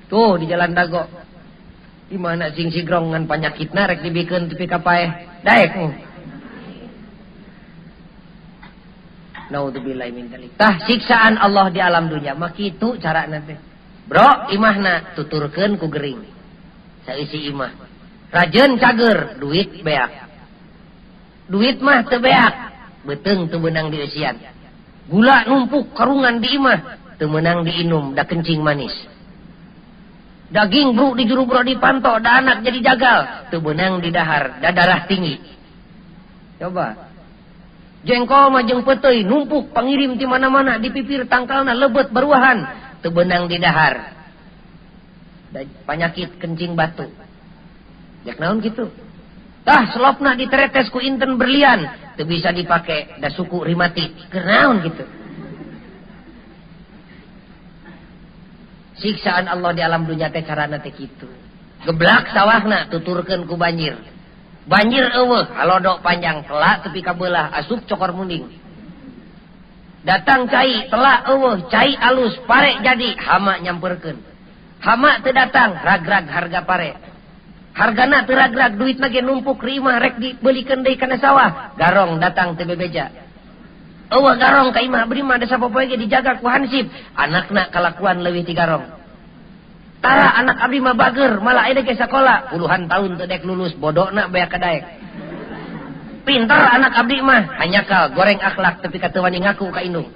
Tuh di jalan Dago. Imahna sing sigrong ngan panyakitna rek dibikeun tepi ka paeh. Daek. Naudzubillahi min dzalik. Tah siksaan Allah di alam dunya mah kitu carana teh. Bro, imahna tuturkeun ku gering. Saeusi imah. Rajeun cager, duit beak. Duit mah teu beak, beuteung teu meunang dieusian. Gula numpuk karungan di imah, teu meunang diinum da kencing manis. Daging bro di juru bro dipanto, da anak jadi jagal, teu meunang didahar, da darah tinggi. Coba. Jengkol mah jeung peuteuy numpuk pangirim ti mana-mana di pipir tangkalna lebet baruahan, teu beunang didahar. Da panyakit kencing batu. Jak naon kitu? Tah selopna diteretes ku inten berlian, teu bisa dipake da suku rimati. Keur naon kitu? Siksaan Allah di alam dunya teh carana teh kitu. Geblak sawahna tuturkeun ku banjir. Banjir eueuh, halodok panjang telak tepi ka beulah asup cokor munding. Datang cai telak eueuh, cai alus pare jadi hama nyamperkeun. Hama teu datang, ragrag harga pare. Hargana teu ragrag, duitna ge numpuk rimah rek dibelikeun deui kana sawah. Garong datang teu bebeja. Eueuh garong ka imah abdi mah da sapopoe ge dijaga ku hansip, anakna kalakuan leuwih ti garong. Tara anak abdi mah bager, malah ayeuna ge sakola puluhan tahun teu dek lulus, bodona beak ka daek. Pintar anak abdi mah, hanyakal goreng akhlak tepi ka teu wani ngaku ka indung.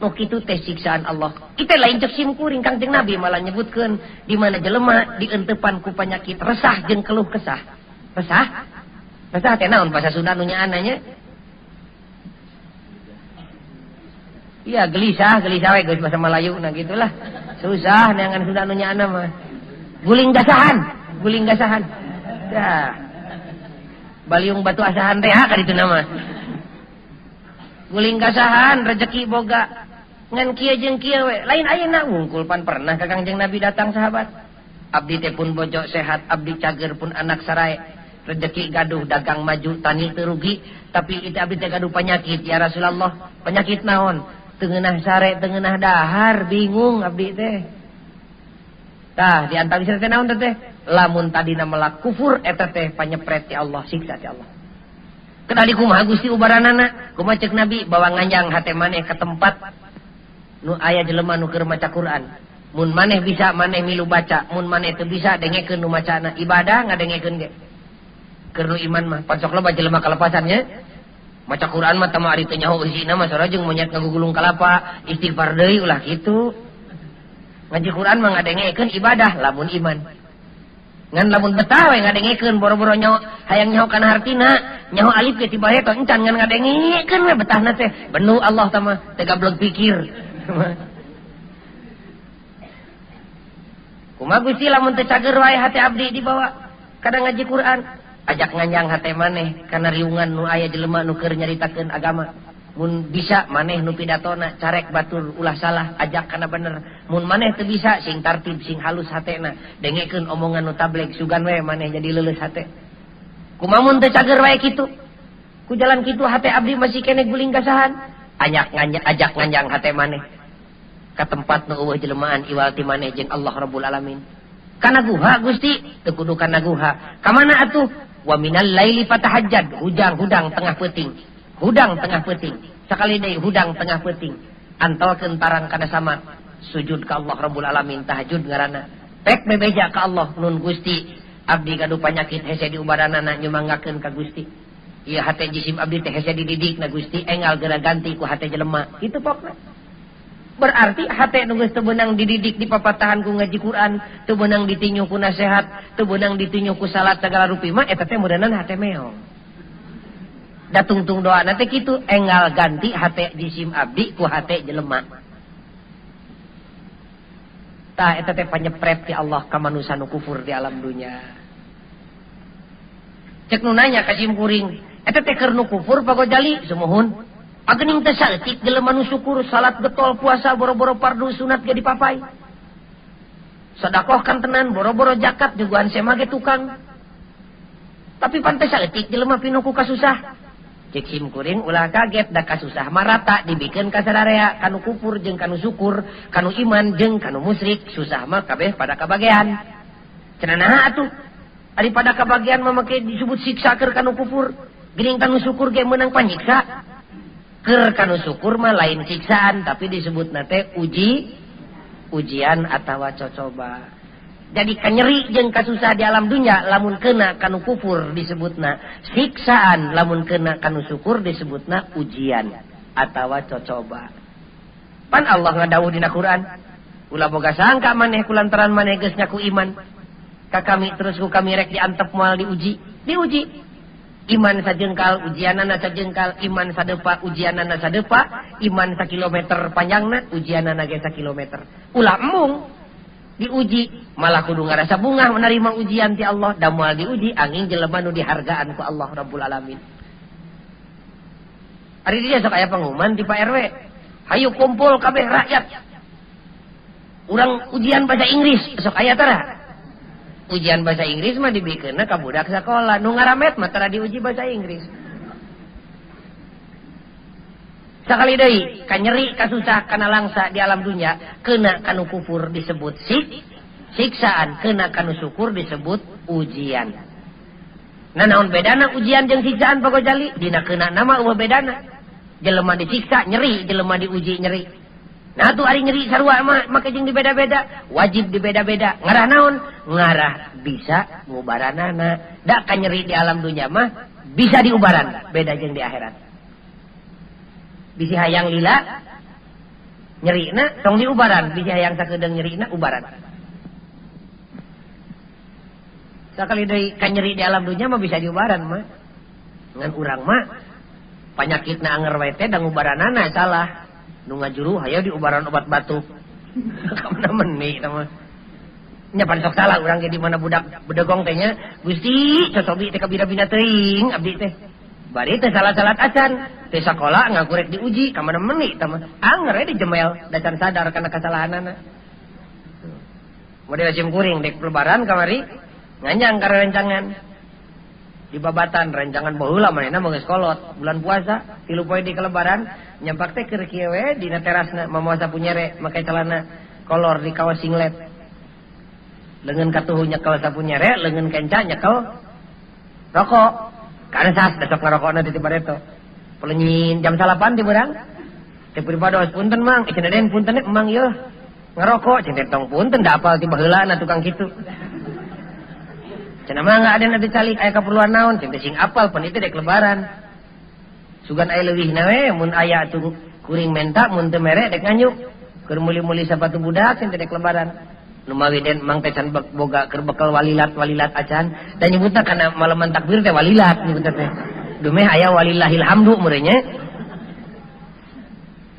Nu kitu teh siksaan Allah. Kita lain cek sim kuring Kangjeng Nabi malah nyebutkeun di mana jelema dientepan ku panyakit resah jeung keluh kesah. Resah? Resah teh naon bahasa Sunda nu nyaanna nya? Iya gelisah, gelisah we geus bahasa Melayu nah gitulah. Susah neangan Sunda nu nyaanna mah. Guling gasahan, guling gasahan. Dah. Baliung batu asahan teh ha ka ditu mah. Guling gasahan rezeki boga. Ngan kieu jeung kieu we. Lain ayeuna wungkul pan pernah ka Kangjeng Nabi datang sahabat. Abdi teh pun bojo sehat, abdi cager pun anak sarae. Rezeki gaduh, dagang maju, tani teu rugi, tapi itu abdi teh gaduh penyakit ya Rasulullah. Penyakit naon? Teu ngeunah sare, teu ngeunah dahar, bingung abdi teh. Tah, di antara teh naon teh? Lamun tadina melak kufur eta teh panyepret ti Allah, siksa ti Allah. Kedah di kumaha Gusti ubaranana? Kumaha ceuk Nabi bawa nganjang hate maneh ka tempat nu aya jelema nu keur maca Quran. Mun maneh bisa maneh milu baca, mun maneh teu bisa dengekeun nu macana. Ibadah ngadengekeun ge. Keur nu iman mah pan sok loba jelema kalepasannya. Maca Quran mah tama ari teu nyaho eusina mah sora jeung monyet ngagugulung kalapa, istighfar deui ulah kitu. Ngaji Quran mah ngadengekeun ibadah lamun iman. Ngan lamun betah we ngadengekeun boro-boro nyaho hayang nyaho kana hartina, nyaho alif ge tiba heto encan ngan ngadengekeun we betahna teh. Benu Allah tah mah teu gableg pikir. Kumaha Gusti lamun teu cager wae hate abdi dibawa kana ngaji Quran, ajak nganjang hate maneh kana riungan nu aya jelema nu keur nyaritakeun agama. Mun bisa maneh nu pidatona carek batur ulah salah ajak kana bener. Mun maneh teu bisa sing tartib sing halus hatena, dengekeun omongan nu tableg sugan we maneh jadi leuleus hate. Kumaha mun teu cager wae kitu? Ku jalan kitu hate abdi masih keneh guling gasahan. Ajak nganjang, ajak nganjang hate maneh ka tempat nu eueuh jelemaan iwal ti maneh jeung Allah Rabbul Alamin. Kana guha Gusti, teu kudu kana guha. Ka mana atuh? Wa minal laili fatahajjad, hujang hudang tengah peuting. Hudang tengah peuting. Sakali deui hudang tengah peuting. Antelkeun tarang kana sama. Sujud ka Allah Rabbul Alamin tahajud ngaranna. Pek bebeja ka Allah nun Gusti, abdi gaduh panyakit hese diubaranana nyumanggakeun ka Gusti. Ieu hate jisim abdi teh hese dididik na Gusti enggal geura ganti ku hate jelema. Kitu pokna. Berarti hate nu geus teu beunang dididik dipapatahan ku ngaji Quran, teu beunang ditinju ku nasihat, teu beunang ditinju ku salat sagala rupi mah eta teh meureunan hate meong. Da tungtung doana teh kitu, enggal ganti hate jisim abdi ku hate jelema. Tah eta teh panyepret ti Allah ka manusa nu kufur di alam dunya. Cek nu nanya ka sim kuring, eta teh keur nu kufur Pak Gojali, sumuhun. Agening teh saeutik jelema nu syukur salat getol puasa boro-boro fardu sunat ge dipapai. Sedekah kan tenan boro-boro zakat juguan sema ge tukang. Tapi pan teh saeutik jelema pinuh ku kasusah. Cek sim kuring ulah kaget da kasusah marata dibikeun ka sararea kanu kufur jeung kanu syukur, kanu iman jeung kanu musyrik, susah mah kabeh pada kabagean. Cenah naha atuh? Ari pada kabagean mah make disebut siksa keur kanu kufur, geuning kanu syukur ge meunang panyiksa. Keur kanu syukur mah lain siksaan tapi disebutna teh ujian atawa cocoba. Jadi kanyeri jeung kasusah di alam dunya lamun kena kanu kufur disebutna siksaan, lamun kena kanu syukur disebutna ujian atawa cocoba. Pan Allah ngadawuh dina Quran, ulah boga sangka maneh kulantaran maneh geus ngaku iman ka kami terus ku kami rek diantep moal diuji. Diuji. Iman sajengkal ujianana sajengkal, iman sadepa ujianana sadepa, iman sakilometer panjangna ujianana ge sakilometer. Ulah embung diuji malah kudu ngarasa bungah menerima ujian ti Allah, da moal diuji angin jelema nu dihargaan ku Allah Rabbul Alamin. Ari dia sok aya pengumuman ti Pak RW, hayu kumpul kabeh rakyat. Urang ujian bahasa Inggris sok aya tara. Ujian bahasa Inggris mah dibikeunna ka budak sakola, nu ngaramet mah tara diuji bahasa Inggris. Sakali deui kanyeri kasusah kana langsa di alam dunya, kena kanu kufur disebut siksaan, kena kanu syukur disebut ujian. Nah naon bedana ujian jeung siksaan Pak Gojali? Dina kena nama eueuh bedana. Jelema disiksa nyeri, jelema diuji nyeri. Nah tuh ari nyeri sarua mah make jeung dibeda-beda, wajib dibeda-beda. Ngarah naon? Ngarah bisa ngubaranana. Da kanyeri di alam dunya mah bisa diubaran, beda jeung di akhirat. Bisi hayang lila nyerina tong diubaran, bisi hayang sakedeung nyerina ubaran. Sakali deui kanyeri di alam dunya mah bisa diubaran mah. Ngan urang mah panyakitna anger wae teh da ngubaranana salah. Nu ngajuru hayo diubaran obat batuk. Kamana meni eta mah. Nya pan sok salah urang ge di mana budak bedegong teh nya, Gusti cocobi teh kabina-bina teuing abdi teh. Bari teh salat-salat acan, teh sakola ngaku rek diuji ka mana meni eta mah. Anger we dijemel da can sadar kana kasalahanana. Model sim kuring dek lebaran kamari nganjang ka rencangan. Di babatan rencangan baheula manehna mah geus kolot bulan puasa 3 poe di kelebaran nyampak teh keur kieu we dina terasna mamawa sapu nyere make celana kolor di kaos singlet. Leungeun katuhu nyekel sapu nyere, leungeun kenca nyekel rokok. Karena sas besok ngerokokna di bareto. Pelenyin jam 8 ti beurang. Teh pribados punten mang, cenah den punten emang yeuh. Ngerokok cenah tong punten da apal ti baheulana tukang kitu. Cenah mah enggak ada nanti calik aya kaperluan naon, cenah sing apal pan itu dek lebaran. Sugan aya leuwihna we mun aya atuh kuring menta mun teu mere dek nganyuk. Keur muli-muli sapatu budak cenah dek lebaran. Nu mawi den mang teh can boga keur bekel walilat-walilat acan da nyebutna kana malaman takbir teh walilat nyebutna teh. Dumeh aya walillahil hamdu meureun nya.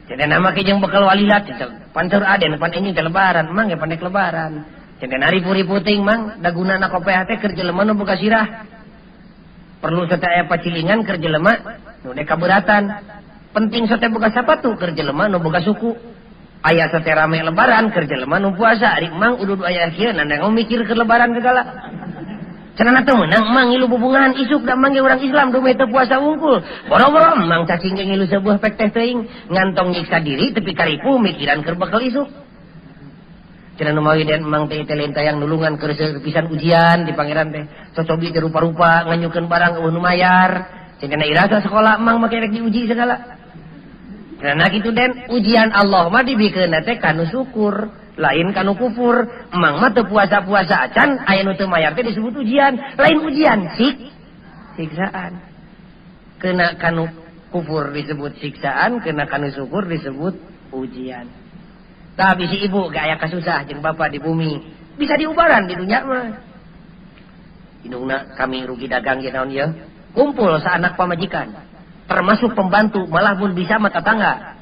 Cenah nama ke jeung bekel walilat cenah pancur aden pan anjing teh lebaran mang ge pandek lebaran. Cenah naripu-ripu teuing mang da gunana kopeah teh keur jelema nu boga sirah. Perlu teh aya pacilingan keur jelema nu dek kaberatan. Penting teh boga sapatu keur jelema nu boga suku. Aya sate rame lebaran keur jelema nu puasa ari mang ududu aya kieu nandang mikir keur lebaran segala. Cenah teu meunang mang ngilu bubungahan isuk da mang ge urang Islam dumeh teu puasa wungkul. Boro-boro mang cacing ge ngilu sebuah pek teh teuing ngantong nyiksa diri tepi karipu mikiran keur bekel isuk. Cenah nu mawi den mang teh teh lain tayang nulungan keur pisan ujian di pangeran teh. Cocobi teh rupa-rupa nganyukeun barang eueuh nu mayar. Cenah irasa sekolah mang make rek diuji segala. Karena gitu den ujian Allah mah dibikeunna teh kanu syukur, lain kanu kufur. Emang mah teu puasa-puasa acan aya nu teu mayar teh disebut ujian, lain ujian siksaan. Kena kanu kufur disebut siksaan, kena kanu syukur disebut ujian. Tapi si ibu gak aya kasusah jeung bapak di bumi, bisa diubaran di dunia mah. Indungna kami rugi dagang ye naon ye? Kumpul sa anak pamajikan, termasuk pembantu, malah mun bisa mah tetangga.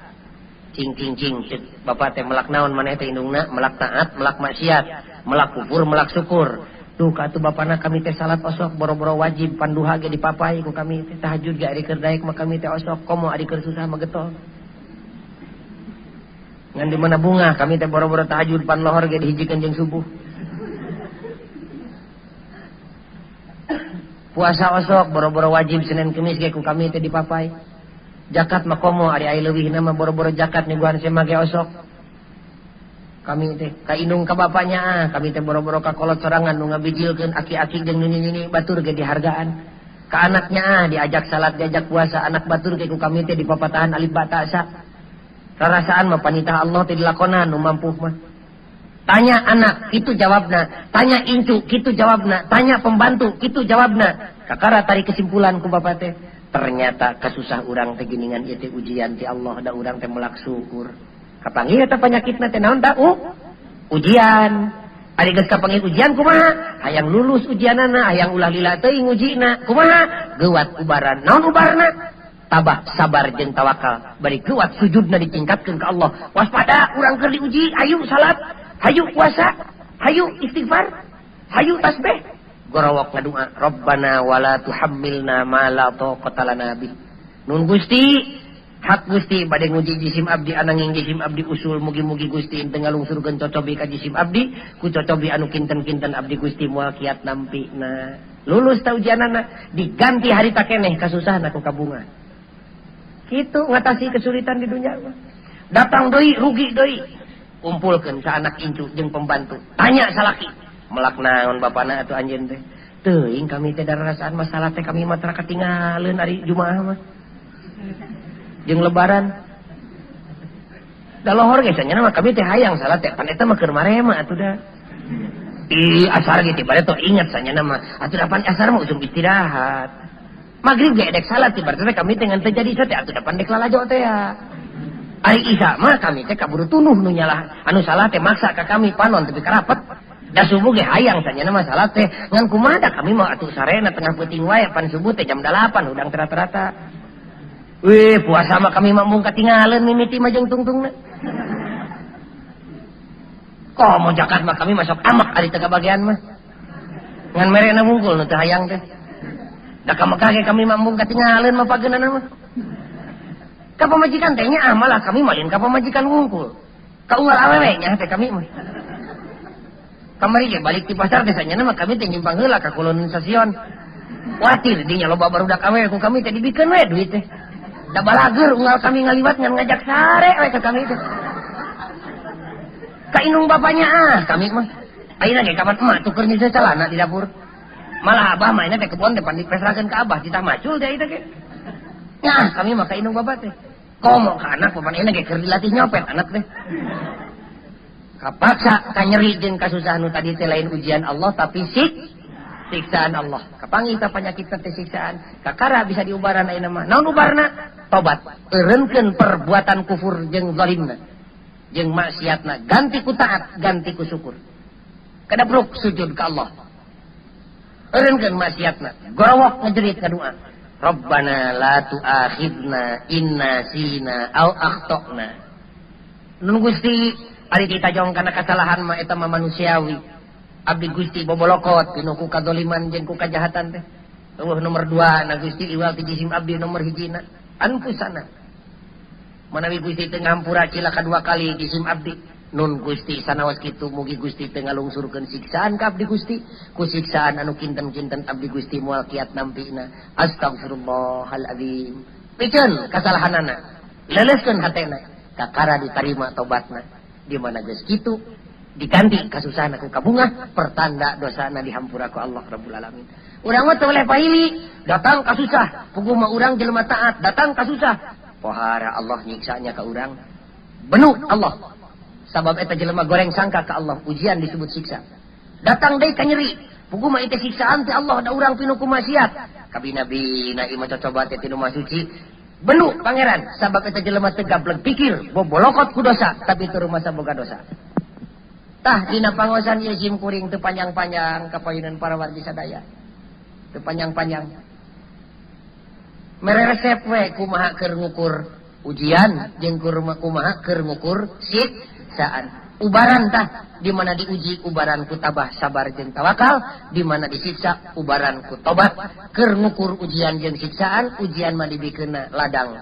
Cing cing cing cek bapak teh melak naon maneh teh indungna, melak taat, melak maksiat, melak kufur, melak syukur. Duh ka atuh bapana kami teh salat osok boro-boro wajib panduha ge dipapai ku kami teh, tahajud ge ari keur daek mah kami teh osok, komo ari keur susah mah getol. Ngan di mana bunga kami teh boro-boro tahajud pan lohor ge dihijikeun jeung subuh. Puasa osok boro-boro wajib Senin Kemis ge ku kami teh dipapai. Zakat mah komo ari aya leuwihna mah boro-boro zakat nyuguhan sema ge osok. Kami teh ka indung ka bapanya ah, kami teh boro-boro ka kolot sorangan nu ngabijilkeun aki-aki jeung nini-nini batur ge dihargaan. Ka anaknya ah diajak salat diajak puasa anak batur ge ku kami teh dipapatahan alif ba ta sa. Rarasaan mah panitah Allah teh dilakonan nu mampu mah. Tanya anak kitu jawabna, tanya incu kitu jawabna, tanya pembantu kitu jawabna. Kakara tarik kesimpulan ku bapak teh, ternyata kasusah urang teh geuningan ieu teh ujian ti Allah da urang teh melak syukur. Kapanggih eta penyakitna teh naon ta? Ujian. Ari geus kapanggih ujian kumaha? Hayang lulus ujianana, hayang ulah lila teuing ngujina. Kumaha? Geuwat ubaran. Naon ubarna? Tabah, sabar jeung tawakal. Bari geuwat sujudna ditingkatkeun ka Allah. Waspada urang keur diuji, hayu salat, hayu puasa, hayu istighfar, hayu tasbih. Gorowok ngadua, Rabbana wala tuhammilna ma la taqata lana bih. Nun Gusti, hak Gusti bade nguji jisim abdi ananging jisim abdi usul mugi-mugi Gusti teu ngalungsurkeun cocobi ka jisim abdi, ku cocobi anu kinten-kinten abdi Gusti moal kiat nampina. Lulus ta ujianana, diganti harita keneh kasusahna ku kabunga. Kitu ngatasi kesulitan di dunia mah. Datang deui rugi deui. Kumpulkeun sa anak incu jeung pembantu. Tanya salaki, melak naon bapana atuh anjeun teh? Teuing kami teh darasaan masalah teh kami mah tara katingaleun ari Jumaah mah. Jeung lebaran. Da lohor ge nya mah kami teh hayang salat teh pan eta mah keur marema atuh da. Ih asar ge tiba teh ingat sanyana mah atuh da pan asar mah ujung istirahat. Maghrib ge edek salat tiba teh kami teh ngan teu jadi teh atuh da pan dek lalajo teh ya. Ari isya mah kami teh kaburu tunuh nu nyalah anu salah teh maksa ka kami panon tapi karapet. Da subuh ge hayang sanyana mah salat teh ngan kumaha da kami mah atuh sarena tengah peuting wae pan subuh teh jam 8 hudang rata-rata. Wih, puasa mah kami mah mung katingaleun mimiti mah jeung tungtungna. Komo zakat mah kami masuk amak ari teu kabagean mah. Ngan merena wungkul nu teu hayang teh. Da ka Mekah ge kami mah mung katingaleun mah pageunana mah. Ka pamajikan teh nya ah malah kami mah lain ka pamajikan wungkul. Ka unggal awewe nya teh kami mah. Kamari ge balik ti pasar teh sanyana mah kami teh nyimpang heula ka kolonisasiun. Kuatir dinya loba barudak awewe ku kami teh dibikeun we duit teh. Da balager unggal kami ngaliwat ngan ngajak sare we ka kami teh. Ka indung bapanya ah kami mah. Ayeuna ge kapan emak tuker nyeuseut calana di dapur. Malah abah mah ayeuna teh kebon teh pan dipesrakeun ka abah titah macul teh ieu teh ge. Nyah kami mah ka indung bapa teh. Komo ka anak papan ayeuna ge keur dilatih nyopet anak teh. Kapaksa ka nyeri jeung kasusahan nu tadi teh lain ujian Allah tapi siksaan Allah. Kapanggih ta penyakit teh siksaan. Kakara bisa diubaran ayeuna mah. Naon ubarna? Tobat. Eureunkeun perbuatan kufur jeung zalimna. Jeung maksiatna ganti ku taat, ganti ku syukur. Kadapruk sujud ka Allah. Eureunkeun maksiatna, gorowok ngejerit ka doa. Rabbana la tu'akhidna in nasina aw akhtana. Nun Gusti, ari ditajong kana kasalahan mah eta mah manusiawi. Abdi Gusti bobolokot pinuh ku kadzaliman jeung ku kajahatan teh. Eueuh nomor 2 na Gusti iwal ti jisim abdi nomor hijina. Anfusana. Manawi Gusti teu ngahampura cilaka 2 kali jisim abdi. Nun Gusti sanaos kitu mugi Gusti teu ngalungsurkeun siksaan ka abdi Gusti. Ku siksaan anu kinten-kinten abdi Gusti moal kiat nampina. Astagfirullahaladzim. Piceun kasalahanana. Leleuskeun hatena. Kakara ditarima tobatna. Di mana geus kitu diganti kasusahan ku kabungah pertanda dosana dihampura ku Allah Rabbul Alamin. Urang mah teu boleh pahili, datang kasusah, puguh mah urang jelema taat, datang kasusah. Pohara Allah nyiksanya ka urang. Benu Allah. Sabab eta jelema goreng sangka ka Allah, ujian disebut siksa. Datang deui ka nyeri, puguh mah ieu siksaan ti Allah da urang pinuh ku maksiat. Kabina-bina ieu mah cocoba teh tinu mah suci. Benu pangeran sabab eta jelema teu gablek pikir bobolokot ku dosa tapi teu rumasa boga dosa. Tah dina pangosan ieu sim kuring teu panjang-panjang ka payunan para wargi sadaya. Teu panjang-panjang. Mere resep we kumaha keur ngukur ujian jeung kumaha keur ngukur siksaan. Ubaran tah di mana diuji ubaran ku tabah sabar jeung tawakal, di mana disiksa ubaran ku tobat. Keur ngukur ujian jeung siksaan, ujian mah dibikeunna ladang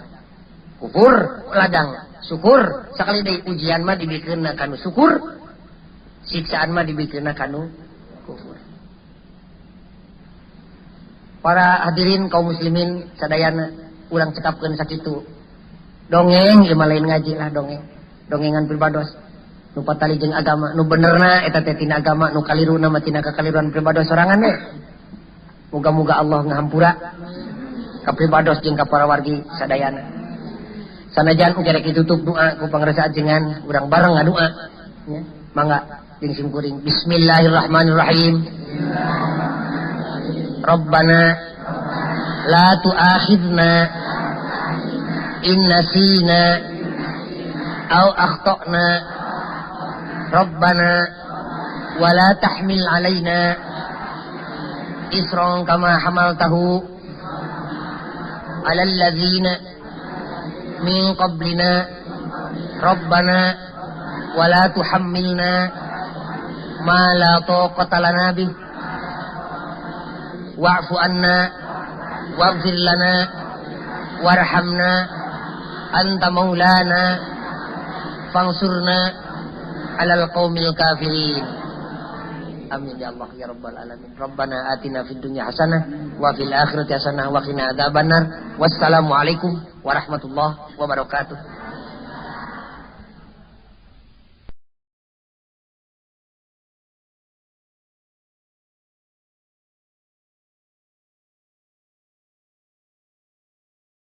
kufur, ladang syukur. Sakali deui ujian mah dibikeunna kanu syukur, siksaan mah dibikeunna kanu kufur. Para hadirin kaum muslimin sadayana, urang cekapkeun sakitu. Dongeng ieu mah lain ngaji lah dongeng. Dongengan pribados. Nu patali jeung agama, nu benerna eta teh tina agama, nu kaliruna mah tina kakaliruan pribados sorangan we. Muga-muga Allah ngahampura ka pribados jeung ka para wargi sadayana. Sanajan oge rek ditutup doa ku pangresa ajengan, urang bareng ngadua nya. Mangga jeung sim kuring. Bismillahirrahmanirrahim. Rabbana la tu'akhidna in nasina aw akhtana. Rabbana wa la tahmil alaina isran kama hamaltahu alal ladzina min qablina. Rabbana wa la tuhammilna ma la taqata lana bih wa'fu anna waghfir lana warhamna anta maulana fansurna alal qaumil kafirin. Amin ya Allah ya rabbal alamin. Rabbana atina fid dunya hasanah wa fil akhirati hasanah wa qina adzabannar. Wassalamualaikum warahmatullahi wabarakatuh.